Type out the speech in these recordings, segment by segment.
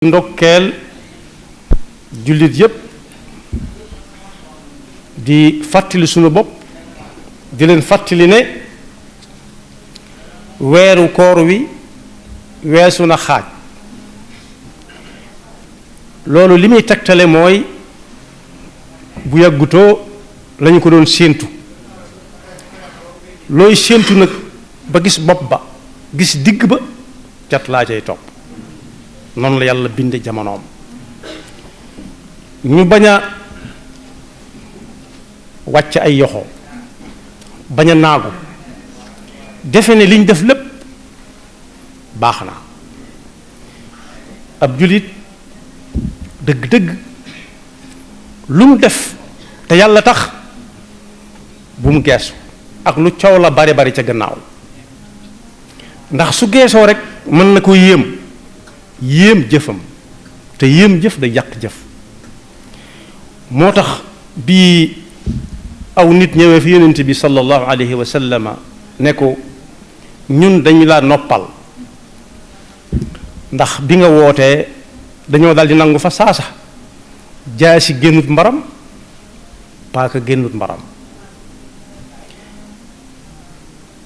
ndokkeel jullit yépp di fàttali sunu bopp di leen fàttali ne weeru koor wi weesu na xaaj loolu li muy tegtale mooy bu yàggutoo lañu ko doon séentu looy séentu nag ba gis bopp ba gis digg ba cat laa cay topp noonu la yàlla binde jamonoom ñu bañ a wàcc ay yoxo bañ a naagu defe ne liñ def lépp baax na ab jullit dëgg-dëgg lu mu def te yàlla tax bu mu geesu ak lu coow la bari bari ca gannaaw ndax su geesoo rek mën na ko yéem jëfam te yéem jëf day yàq jëf moo tax bi aw nit ñëwee fi yonent bi sallallahu alayhi wa sallama ne ko ñun dañu laa noppal ndax bi nga wootee dañoo daldi nangu fa saasa jaasi génnut mbaram paaka génnut mbaram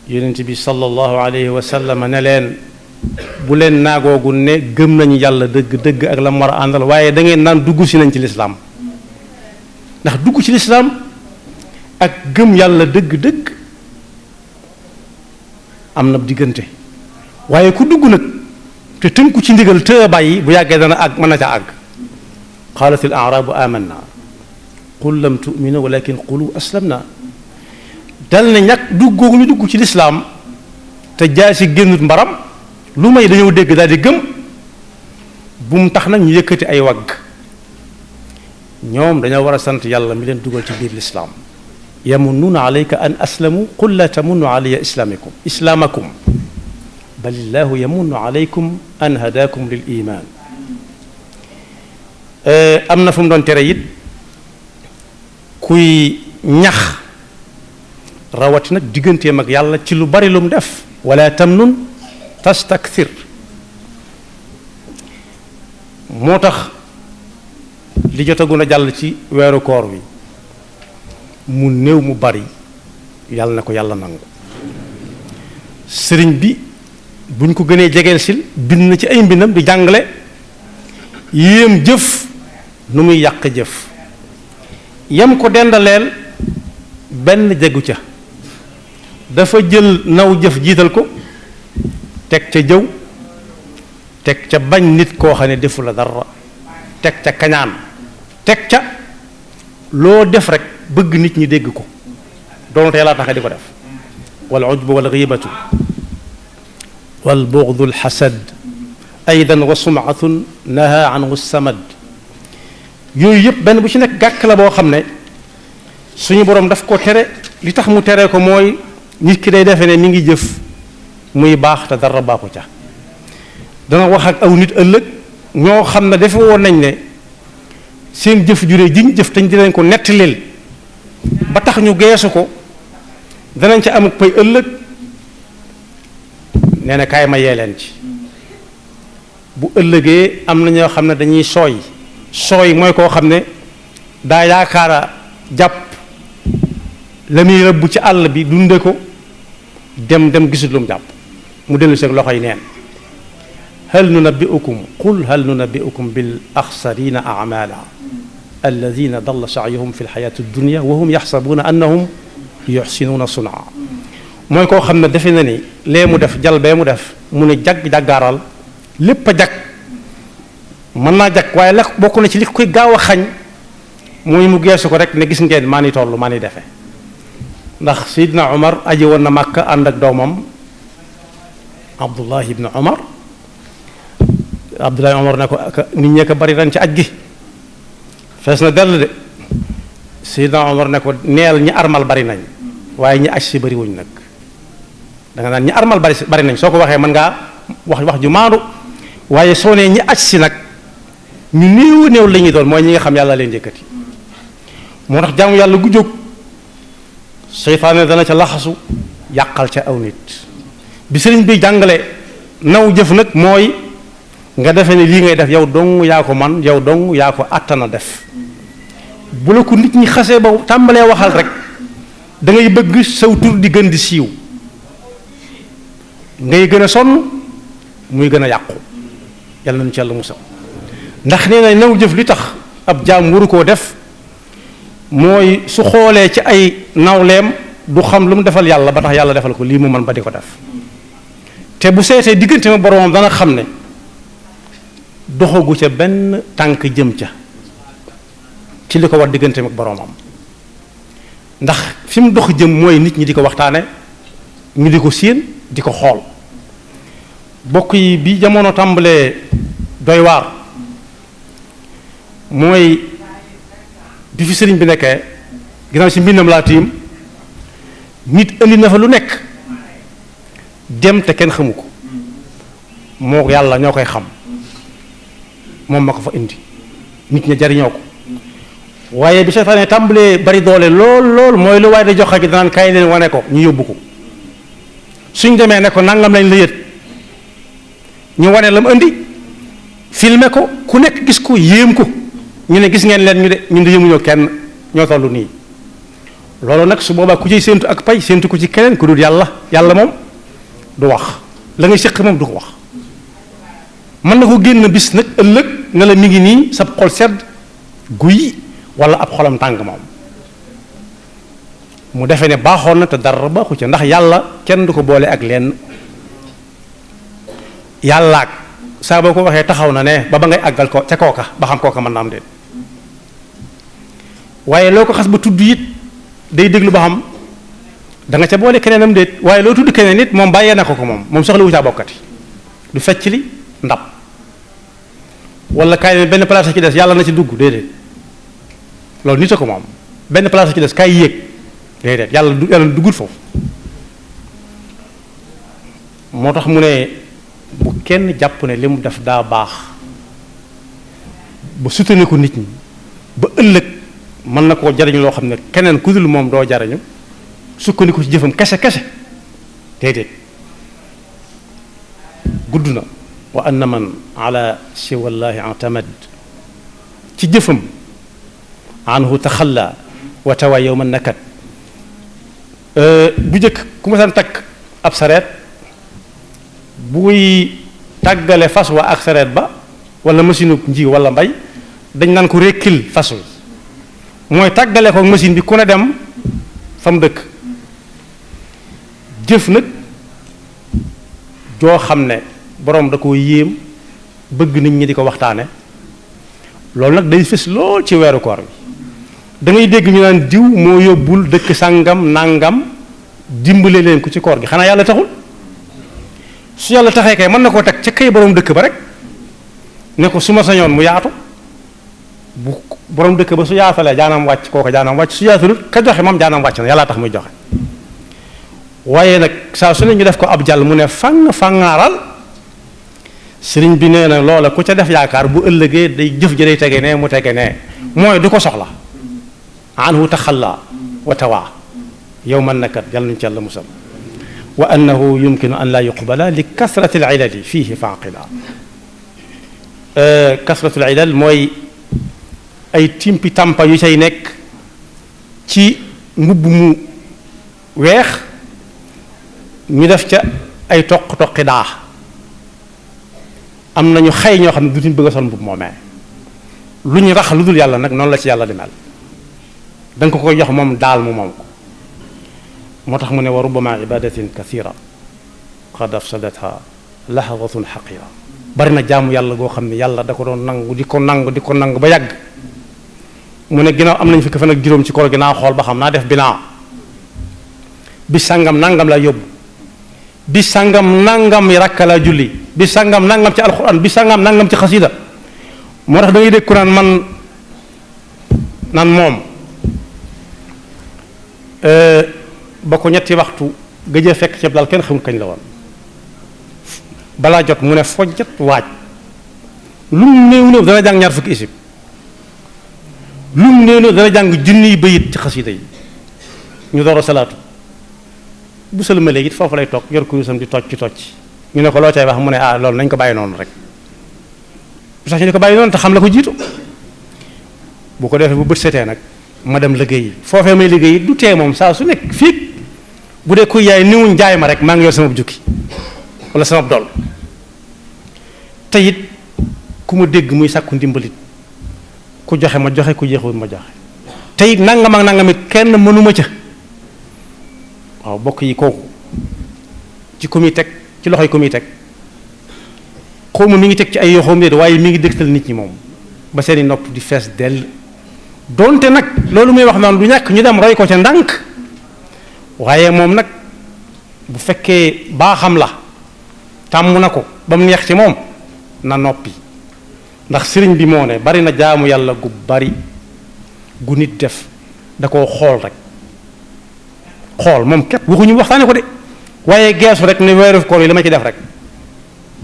yonent bi sallallahu alayhi wa sallama ne leen bu leen naagoogu ne gëm nañu yàlla dëgg ak la mu war a àndal waaye da ngeen naan dugg si nañ ci lislaam ndax dugg ci lislaam ak gëm yàlla dëgg am na diggante waaye ku dugg nag te tënku ci ndigal te bàyyi bu yàggee dana àgg mën na ca àgg qaalat al aarabu amanna qul lam tu'minu walakin qulu aslamna dal ne ñàkk duggoogu ñu dugg ci lislaam te jaay si génnut mbaram lu may dañoo dégg daal di gëm bu mu tax nag ñu yëkkati ay wagg ñoom dañoo war a sant yàlla mi leen dugal ci biir lislaam yamunnuuna alayka an aslamu qul la tamunnu alayya islaamakum balillahu yamunnu alaykum an hadakum lil iman am na fu mu doon tere it kuy ñax rawati nag digganteem ak yàlla ci lu bari lu mu def wala tamnun tastakthir moo tax li jotagun a jàll ci weeru koor wi mu néew mu bari yàlla na ko yàlla nangu sëriñ bi buñ ko gënee jegeel sil bind na ci ay mbindam di jàngale yéem jëf nu muy yàq jëf yam ko dendaleel benn jegu ca dafa jël naw jëf jiital ko teg ca jëw teg ca bañ nit koo xam ne defu la dara teg ca kañaan teg ca loo def rek bëgg nit ñi dégg ko doonte yàlla tax di ko def wal ujbu wal ghibatu wal bughdu al hasad aydan wa sum'atun naha anhu samad yooyu yëpp benn bu ci nekk gàkk la boo xam ne suñu boroom daf ko tere li tax mu tere ko mooy nit ki day defe ne mi ngi jëf muy baax te dara baaxu ca dana wax ak aw nit ëllëg ñoo xam ne defe woon nañ ne seen jëf juree jiñ jëf tañ di leen ko nettalil ba tax ñu geesu ko danañ ca amuk pay ëllëg nee na kaay ma yee leen ci bu ëllëgee am na ñoo xam ne dañuy sooy mooy koo xam ne daa yaakaara jàpp la muy rëbb ci àll bi dunde ko dem gisut lu mu jàpp mu dellu seeg loxoy neen hal nunabbi'ukum bil axsarina a'mala alladina dalla sa'yuhum fi lxayati dunya wa hum yaxsabuuna annahum yuxsinuuna sun'a mooy koo xam ne defe na ni lee mu def jal bee mu def mu ne jaggaaral lépp a jag mën naa jag waaye la bokk na ci li koy gaaw a xañ mooy mu geesu ko rek ne gis ngeen maa ni toll maa ni defe ndax Seydina Omar aji woon na Màkka ànd ak doomam Abdullah ibn Omar Abdullah Omar ne ko nit ñee ko bari ren ci aj gi fees na dell de Seydina Omar ne ko neel ñi armal bari nañ waaye ñi aj si bari wuñ nag danga naan ñi armal bari nañ soo ko waxee mën ngaa wax ju maandu waaye soo nee ñi aj si nag ñu néew la ñuy doon mooy ñi nga xam yàlla leen yëkkati moo tax jaamu yàlla gu jóg seytaane dana ca laxasu yàqal ca aw nit bi sëriñ bi jàngale naw jëf nag mooy nga defee ne lii ngay def yow dong yaa ko man yow dong yaa ko àttana def bu la ko nit ñi xasee ba tàmbalee waxal rek da ngay bëgg saw tur di gën di siiw ngay gën a sonn muy gën a yàqu yàlla nañu ci yàlla musal ndax nee na naw jëf li tax ab jaam waru koo def mooy su xoolee ci ay nawleem du xam lu mu defal yàlla ba tax yàlla defal ko lii mu man ba di ko def te bu seetee diggante ma boromam dana xam ne doxagu ca benn tànk jëm ca ci li ko war diggante ak boromam ndax fi mu dox jëm mooy nit ñi di ko waxtaane ñu di ko séen di ko xool bokk yi bi jamono tàmbalee doy waar mooy bi fi sëriñ bi nekkee ginnaaw si mbindam laa tiim nit indi na fa lu nekk dem te kenn xamu ko moo yàlla ñoo koy xam moom ma ko fa indi nit ña jariñoo ko waaye bi seytaane tàmbalee bari doole lool mooy lu waaye da joxe gi danaan kaay leen wane ko ñu yóbbu ko suñ demee ne ko nangam lañ la yët ñu wane la mu indi filmer ko ku nekk gis ko yéem ko ñu ne gis ngeen leen ñu de ñun de yëmuñoo kenn ñoo tollu nii loolu nag su boobaa ku ciy séentu ak pay séentu ko ci keneen ku dul yàlla moom du wax la ngay séq moom du ko wax mën na ko génn bis nag ëllëg ne la mi ngi nii sab xol sedd guy wala ab xolam tàng moom mu defee ne baaxoon na te dara baaxu ca ndax yàlla kenn du ko boole ak lenn yàllaak saa boo ko waxee taxaw na ne ba ngay àggal ko ca kooka ba xam kooka mën na am déet waaye loo ko xas ba tudd it day déglu ba xam da nga ca boole keneenam déet waaye loo tudd keneen nit moom bàyyee na ko moom soxla wu caa bokkati du fecc li ndab wala kaay ne benn place ci des yàlla na ci dugg déedéet loolu nit a ko moom benn place ci des kaay yéeg déedéet yàlla duggul foofu moo tax mu ne bu kenn jàpp ne li mu def daa baax ba soutenir ko nit ñi ba ëllëg mën na koo jariñ loo xam ne keneen ku dul moom doo jariñu sukkandiku ci jëfam kese déedéet gudd na wa anna man ala siwallahi atamad ci jëfam anhu taxalla wa tawa yowma nakat bu njëkk ku ma saan takk ab sareet buy tàggale fas wa ak sareet ba wala machine nji wala mbay dañ naan ko rékkil fas wi mooy tàggale ko machine bi ku ne dem fa mu dëkk jëf nag joo xam ne boroom da koo yéem bëgg nit ñi di ko waxtaane loolu nag day fës lool ci weeru koor bi da ngay dégg ñu naan diw moo yóbbul dëkk sàngam nangam dimbale leen ko ci koor gi xanaa yàlla taxul su yàlla taxee kay mën na koo teg ca kay boroom dëkk ba rek ne ko su ma sañoon mu yaatu bu boroom dëkk ba su yaatalee jaanam wàcc kooka jaanam wàcc su yaatalut ka joxe moom jaanam wàcc na yàlla tax muy joxe waaye nag saa su ne ñu def ko ab jàll mu ne fangaaral sëriñ bi nee na loola ku ca def yaakaar bu ëllëgee day jëf ji day tege ne mu tege ne mooy du ko soxla anhu taxalla wa tawaa yow man nakat yàlla nuñu ci yàlla musal wa annahu yumkinu an laa yuqbala li kasrati al ilali fiihi faaqila kasratu al ilal mooy ay timpi tampa yu cay nekk ci mbubb mu weex ñu def ca ay toqi daa am nañu xëy ñoo xam ne dutuñ bëgg a sol mbubb moomee lu ñu rax lu dul yàlla nag noonu la ci yàlla di mel da nga ko koy jox moom daal mu moom ko moo tax mu ne wa rubbama ibadatin kathira qad afsadatha lahawatun xaqira bari na jaamu yàlla goo xam ne yàlla da ko doon nangu di ko nangu ba yàgg mu ne ginnaaw am nañ fukki fan ak juróom ci koor gi naa xool ba xam naa def bilan bi sàngam nangam la yóbbu bi sàngam nangam rakka la julli bi sàngam nangam ci alxuraan bi sàngam nangam ci xasida moo tax da ngay dégg ku naan moom ba ko ñetti waxtu gëj a fekk ceeb daal kenn xamul kañ la woon balaa jot mu ne fojjat waaj lu mu néew dana jàng ñaar fukki isib lu mu néew dana jàng junniy bayit ci xasida yi ñu door a salaatu bu sëlma léegi it foofu lay toog yor kurusam di tocc ñu ne ko loo cay wax mu ne loolu nañ ko bàyyi noonu rek sax ñu ne ko bàyyi noonu te xam la ko jiitu bu ko defee bu bët setee nag ma dem liggéey foofee may liggéey du tee moom saa su nekk fii bu dee kuy yaay niwuñ jaay ma rek maa ngi yor sama jukki wala sama dool te it ku ma dégg muy sàkku ndimbalit ku joxe ma joxe ku jeexul ma joxe te it nangam ak nangam it kenn mënuma ca waaw bokk yi kooku ci ku muy teg ci loxoy ku muy teg xaw ma mi ngi teg ci ay yoxoom de waaye mi ngi dëgtal nit ñi moom ba seeni nopp di fees dell donte nag loolu muy wax noonu du ñàkk ñu dem roy ko ca ndànk waaye moom nag bu fekkee baaxam la tàmm na ko ba mu neex ci moom na noppi ndax sëriñ bi moo ne bari na jaamu yàlla gu bari gu nit def da koo xool rek xool moom képp waxuñu waxtaane ko de waaye geesu rek ne weeru koor yi la ma ci def rek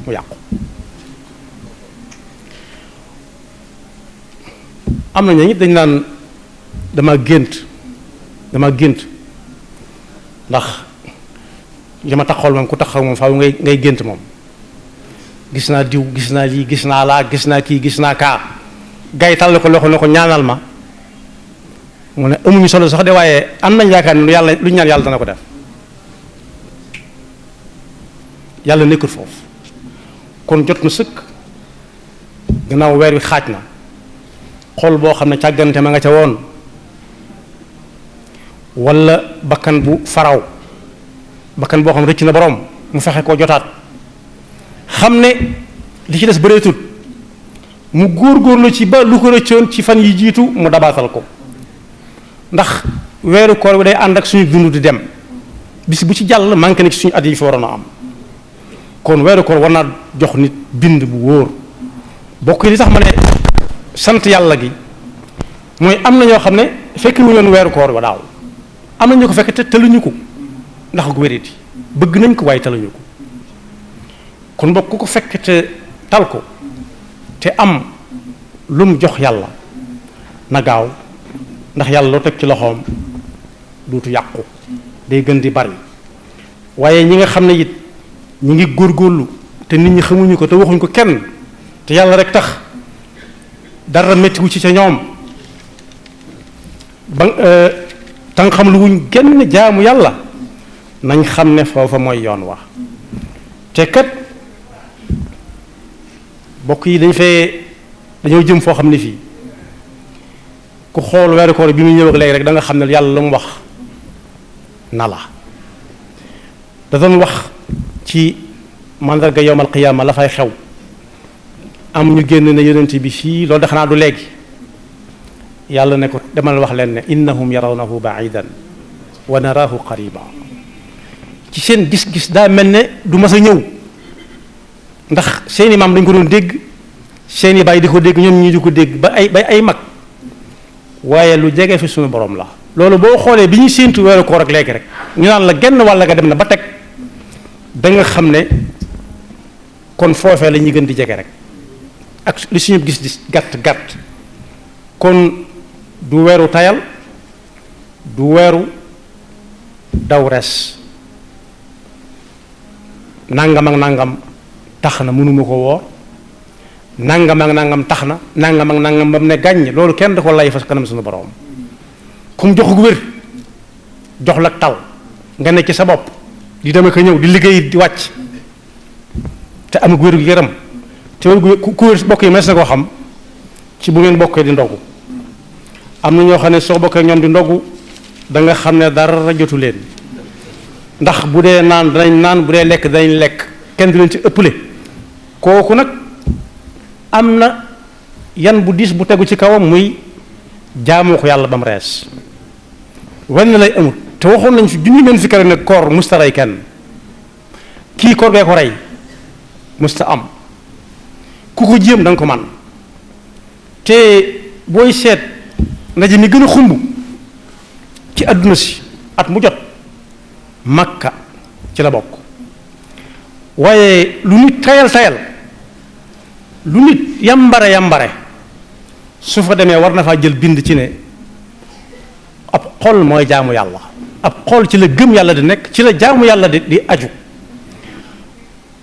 mu yàqu am na ñooñu dañ naan dama gént ndax dama taxawal moom ku taxaw moom faaw ngay gént moom gis naa diw gis naa lii gis naa laa gis naa kii gis naa kaa gay tàll ko loxo ne ko ñaanal ma mu ne amuñu solo sax de waaye am nañ yaakaar ne lu ñaan yàlla dana ko def yàlla nekkul foofu kon jot na sëkk gannaaw weer wi xaaj na xol boo xam ne càggante ma nga ca woon walla bakkan bu faraw bakkan boo xam ne rëcc na borom mu fexe koo jotaat xam ne li ci des bëreetul mu góorgóorlu ci ba lu ko rëccoon ci fan yi jiitu mu dabaatal ko ndax weeru koor bi day ànd ak suñu dund di dem bis bu ci jàll manqué na ci suñu at yi fi waroon a am kon weeru koor war naa jox nit bind bu wóor bokk yi li tax ma ne sant yàlla gi mooy am na ñoo xam ne fekk wu ñoon weeru koor ba daaw am na ñu ko fekk te tëluñu ko ndax gu wériti bëgg nañ ko waaye tëluñu ko kon bokk ku ko fekk te tal ko te am lu mu jox yàlla na gaaw ndax yàlla loo teg ci loxoom duutu yàqu day gën di bari waaye ñi nga xam ne it ñi ngi góorgóorlu te nit ñi xamuñu ko te waxuñ ko kenn te yàlla rek tax dara mettiwu ci ca ñoom ba tan xam lu wuñ genn jaamu yàlla nañ xam ne foofa mooy yoon wax te kat bokk yi dañoo jëm foo xam ne fii ku xool weeru koor bi muy ñëw ak léegi rek da nga xam ne yàlla lu mu wax na la da doon wax ci mandarga yowmal qiyaama la fay xew am ñu génn ne yonent bi fii loolu de xanaa du léegi yàlla ne ko demal wax leen ne innahum yarawnahu baidan wa naraahu qariba ci seen gis-gis daa mel ne du mas a ñëw ndax seeni maam dañ ko doon dégg seeni baay di ko dégg ñoom ñii di ko dégg ba ay mag waaye lu jege fi suñu borom la loolu boo xoolee bi ñuy séentu weeru koor ak léegi rek ñu naan la genn wàll nga dem na ba teg da nga xam ne kon foofee la ñuy gën di jege rek ak li suñu gis di gàtt kon du weeru tayal du weeru daw res nangam ak nangam tax na mënuma ko woor nangam ak nangam tax na nangam ak nangam ba mu ne gàññ loolu kenn da ko lay fas kanam suñu borom kum jox gu wér jox la tal nga ne ci sa bopp di dama ko ñëw di liggéey di wàcc te am wér gu yaram te wér ku wér bokk yi mees na koo xam ci bu ngeen bokkee di ndogu am na ñoo xam ne soo bokkee ñoom di ndogu da nga xam ne dara jotu leen ndax bu dee naan danañ naan bu dee lekk danañ lekk kenn du leen ci ëpple kooku nag am na yan bu diis bu tegu ci kawam muy jaamoo ko yàlla ba mu rees wenn lay amut te waxoon nañ fi junni leen fi kare ne koor musta rey kenn kii koor bee ko rey musta am ku ko jéem da nga ko man te booy seet ndaje mi gën a xumb ci àdduna si at mu jot Makka ci la bokk waaye lu nit tayal lu nit yambare su fa demee war na faa jël bind ci ne ab xol mooy jaamu yàlla ab xol ci la gëm yàlla di nekk ci la jaamu yàlla di aju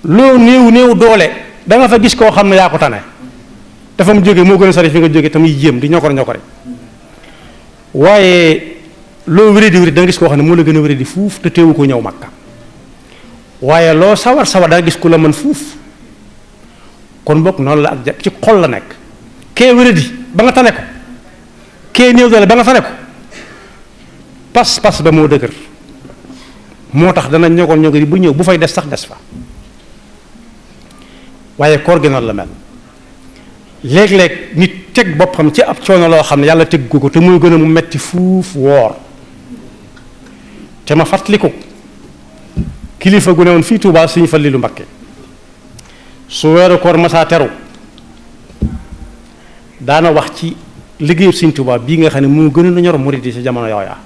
loo néew doole da nga fa gis koo xam ne yaa ko tane dafa mu jógee moo gën a sori fi nga jógee te muy jéem di ñokore ñokore waaye loo wéré di da nga gis koo xam ne moo la gën a wéré di fuuf te teewu ko ñëw Makka waaye loo sawar sawar da nga gis ku la mën fuuf kon bokk noonu la ak ci xol la nekk kee wéré di ba nga tane ko kee néew doole ba nga tane ko pas ba moo dëgër moo tax dana ñogoon ñogori bu ñëw bu fay des sax des fa waaye koor gi noonu la mel léeg-léeg nit teg boppam ci ab coono loo xam ne yàlla teg ko te muy gën a mu metti fuuf woor te ma fàttaliku kilifa gu ne woon fii Tuubaa Sëñ Fallilu Mbakke su weeru koor masaa teru daana wax ci liggéeyu Sëñ Tuubaa bii nga xam ne moo gën a ñor murid yi ci jamono yooya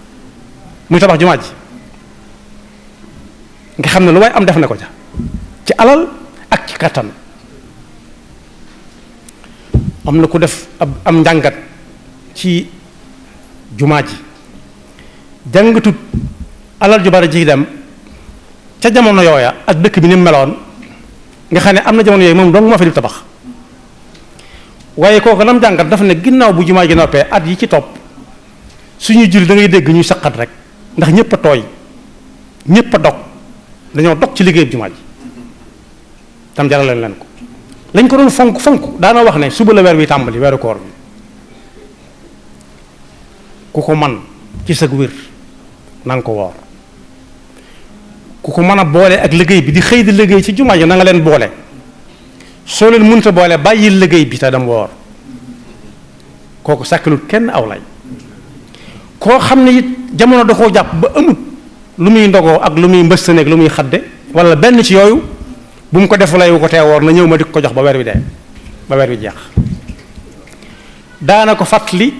muy tabax jumaa ji nga xam ne lu waaye am def na ko ca ci alal ak ci kattan am na ku def am njàngat ci jumaa ji jàngatut alal ju bari ji dem ca jamono yooya ak dëkk bi ni mu meloon nga xam ne am na jamono yooyu moom dong moo fi di tabax waaye kooku lam jàngat dafa ne ginnaaw bu jumaa ji noppee at yi ci topp suñuy julli da ngay dégg ñuy saqat rek ndax ñëpp a tooy ñëpp a dog dañoo dog ci liggéey jumaa ji tam jarale leen ko lañ ko doon fonk daana wax ne suba la weer wi tàmbali weeru koor bi ku ko man ci sag wér na nga ko woor ku ko mën a boole ak liggéey bi di xëy di liggéey ci jumaa ji na nga leen boole soo leen mënta boole bàyyil liggéey bi te dem woor kooku sàkkalut kenn aw lay koo xam ne it jamono da koo jàpp ba amut lu muy ndogoo ak lu muy mbëstaneeg lu muy xadde wala benn ci yooyu bu mu ko defulay wu ko tee woor na ñëw ma di ko jox ba weer wi dee ba weer wi jeex daana ko fàttali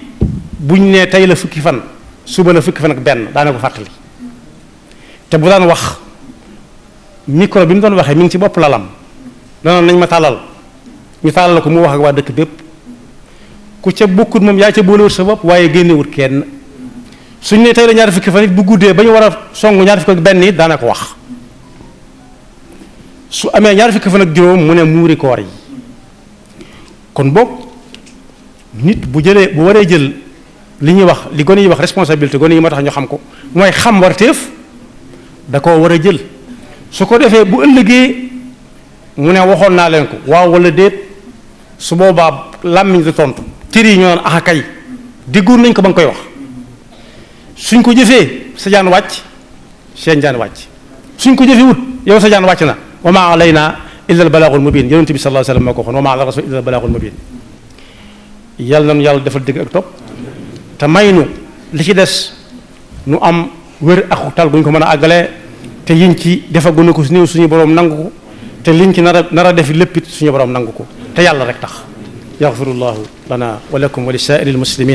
buñ ne tey la fukki fan suba la fukki fan ak benn daana ko fàttali te bu daan wax micro bi mu doon waxee mi ngi ci bopp lalam danoon nañ ma tàllal ñu tàllal ko mu wax ak waa dëkk bépp ku ca bokkut moom yaa ca boolewut sa bopp waaye génnewut kenn suñ ne tey la ñaar fukki fan it bu guddee ba ñu war a song ñaar fukki ak benn it daana ko wax su amee ñaar fukki fan ak juróom mu ne muuri koor yi kon boog nit bu waree jël li ñuy wax li gone yi wax responsabilité gone yi moo tax ñu xam ko mooy xam warteef da koo war a jël su ko defee bu ëllëgee mu ne waxoon naa leen ko waaw wala déet su boobaa làmmiñ di tontu cër yi ñoo axa kay déggoon nañ ko ba nga koy wax suñ ko jëfee sa jaan wàcc seen jaan wàcc suñ ko jëfee wut yow sa jaan wàcc na wa maa alayna illa al balaagul mubin yonent bi sallallahu alayhi wasallam moo ko waxoon wa maa ala rasul illa al balaagul mubin yàlla nañu yàlla defal dëgg ak topp te may nu li ci des nu am wér ak tal bu ñu ko mën a àggalee te yiñ ci defagu ko néew suñu borom nangu ko te liñ ci nar a def léppit suñu borom nangu ko te yàlla rek tax yaxfirullahu lana wa lakum wa li saa'iril muslimina